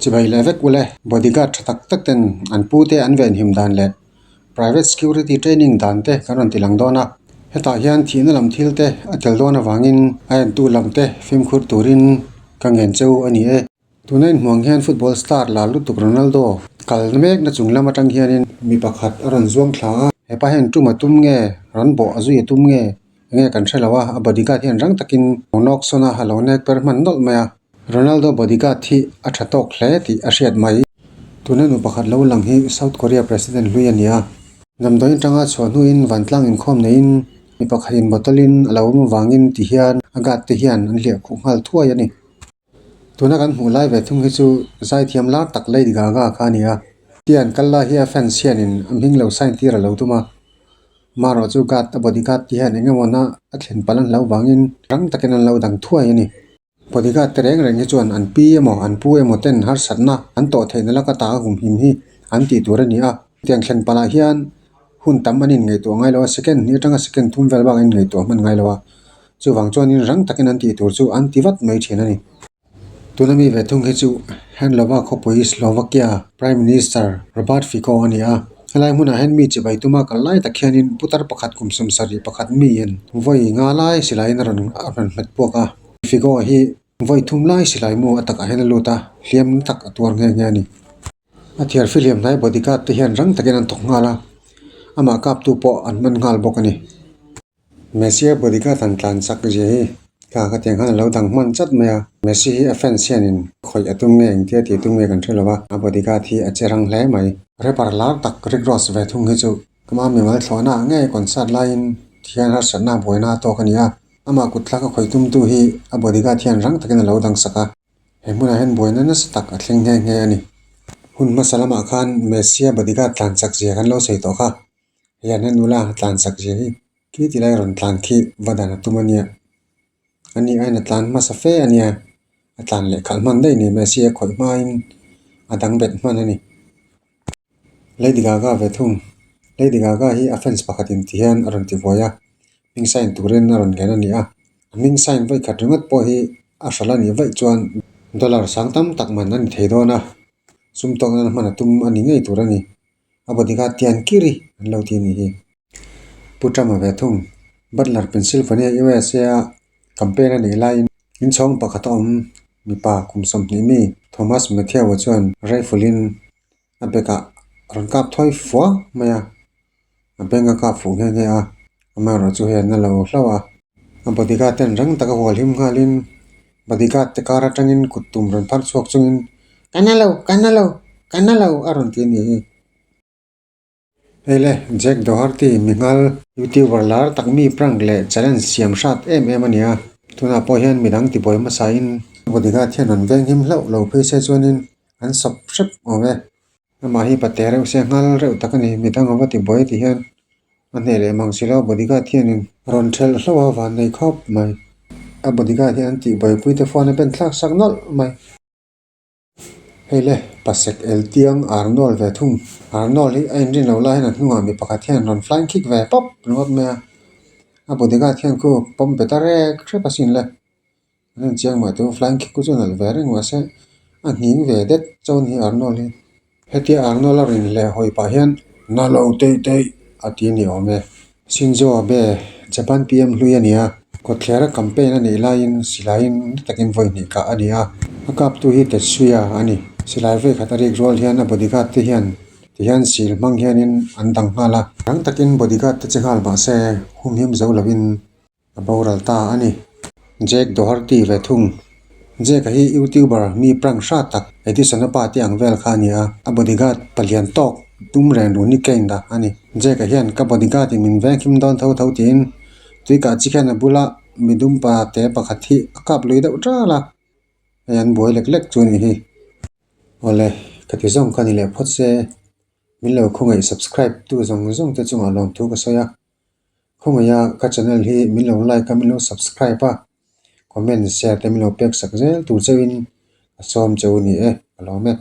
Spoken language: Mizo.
Chibai leh vek ule bodyguard tha tak tak ten an pu te an venhim dan leh private security training dan te kan rawn ti lang dawn a. Hetah hian thihna lam thil te a tel dawn avangin a entu lam te fimkhur turin ka ngen cheu a ni e. Tuna inhmuang hian football star lar lutuk Ronaldo kalna mekna chung lam atang hianin mi pakhat a rawn zuang thla a. Hepa hian tum a tum nge rawn bawh a zui a tum nge enge kan hre lo a, a bodyguard hian rang takin lo nawk sawn a, a lo nek per hman nawlh mai a. Ronaldo bodyguard hi a tha tawk hle tih a hriat mai. Tuna nu pakhat lo lang hi South Korea president hlui a ni a. Damdawi atanga chhuah hnuin vantlang inkhawm neiin mi pakhatin bottle in a lo awm avangin ti hian a guard te hian an hliah khuh nghal thuai a ni. Tuna kan hmuh lai ve thung hi chu zaithiam lar tak Lady Gaga kha a ni a. Tia an kal lai hi a fans hianin a hming lo sign tir a lo tum a. Marawh chu guard a bodyguard te hian eng emaw na a thlen palh an hlauh vangin rang takin an lo dang thuai a ni. Bodyguard te reng reng hi chuan an pi emaw an pu emaw ten harsatna an tawh theihna laka ta a humhim hi an tih tur a ni a. Tiang thlen palh ah hian hun tam an inngaihtuah ngai lo a, second hnih atanga second thum vel bak an inngaihtuah hman ngai lo a. Chuvang chuanin rang takin an tih tur chu an ti vat mai thin a ni. Tuna mi ve thung hi chu Handlova khawpui Slovakia Prime Minister Robert Fico a ni a. Helai hmunah hian mi chibai tuma kal lai tak hianin putar pakhat kum sawmsarih pakhat miin vawi nga lai silaiin a rawn a rawn hmet puak a. Fico hi vawi thum lai silai mu a takah hian a lut a, hliam tak a tuar nghe nghe a ni. A thiar fihliam hnai bodyguard te hian rang takin an thawk nghal a, amah kaptu pawh an man nghal bawk a ni. Messi a bodyguard han tlan chak zia hi ka ka tiang khan a lo dang hman chat mai a. Messi hi a fans hianin khawih a tum nge engtia tih tum nge kan hre lo va, a bodyguard hi a che rang hle mai. Rapper lar tak Rick Ross ve thung hi chu ama mimal thlawhna ah ngei concert laiin thian harsatna buaina a tawk a ni a, amah kut thlak a khawih tumtu hi a bodyguard hian rang takin a lo dang sak a. He hmunah hian buaina nasa tak a thleng nghe nghe a ni. Hun hmasa lamah khan Messi a bodyguard tlan chak zia kan lo sawi tawh kha. Hian a nula tlan chak zia hi khi ti lai rawn tlan khi va dan a tum a nia. Ani aiin a tlan hmasa fe a nia, a tlan leh khalh hman daih ni mahse a khawih hmain a dang bet hman a ni. Lady Gaga ve thung, Lady Gaga hi a fans pakhatin ti hian a rawn ti vuai a, hming sign turin a rawn ngen a ni a. A hming sign vawi khat ringawt pawh hi a hralh a nih vaih chuan dollar sang tam tak man a ni thei dawn a, sum tawk nan hman a tum a ni ngei tur a ni. A bodyguard te an kiri an lo ti a nih hi. Pu Trump a ve thung. Butler Pennsylvania USA a campaign a neih laiin inchhawng pakhat a awm mipa kum 20 mi Thomas Matthew-a chuan rifle in a bag ah rawn kap thawi fua mai a. A beng a kap fuh nghe nghe a, amaherawhchu hei an la lo hlauh a. A bodyguard ten rang taka hual him nghalin bodyguard te kar atangin kut tum rawn phar chhuak chungin Ka na lo, ka na lo, ka na lo a rawn ti a nih hi. Hei le, Jack Doherty mi nghal YouTuber lar tak mi prank leh challenge siam hrat em em a ni a. Tunah pawh hian midang tibuai hmasain bodyguard hian rawn veng him hlauh lo phei se chuanin an sawp hrep awm e. Amah hi pate reuh se nghal reuh tak a ni midang a va ti buai ti hian a hneh leh mang si lo bodyguard hianin rawn thelh hlauh a van nei khawp mai a bodyguard hian an tih buaipui te phone a ben thlak sak nawlh mai. Hei le pasek eltiang Arnold ve thung Arnold hi a inrin loh lai hian a hnungah mi pakhat hian rawn flying kick ve pawp ringawt mai a a bodyguard hian khu pawm bet a rek hrep asin le. An en chiang mah tûr flying kick chu a nalh ve reng mahse a hning ve det chuan hi Arnold hi hetia Arnold a rin leh hawi pah hian na lo teih teih a ti a ni awm e. Shinzo Abe Japan P_M hlui a ni a kawtthler a campaign a nih laiin silaiin na takin vawi hnih kah a ni a a kaptu hi Tetsuya a ni silai vawi khat a rik rual hian a bodyguard te hian tihian sil hmang hianin an dang nghal a rang takin bodyguard te che nghal mahse humhim zo lovin. A boral ta a ni. Jack Doherty ve thung. Jack-a hi YouTuber mi prank hrat tak Edison-a pa te ang vel kha a ni a, a bodyguard palian tawk tum reng run hi Kane-a a ni. Jack-a hian ka bodyguard in min veng him dawn tho tho tiin tuikah chi khian a bula midum pa te pakhat hi a kap lui deuh ṭal a, hei an buai lek lek chu a nih hi. Awle, ka ti zawng ka ni leh phawt se, min lo khawngaih subscribe tu zawng zawng te chungah lawmthu ka sawi a. Khawngaih a ka channel hi min lo like a min lo subscribe a comment share te min lo pek sak zel tur chauhin ka sawm cheu a ni e ka lawm e.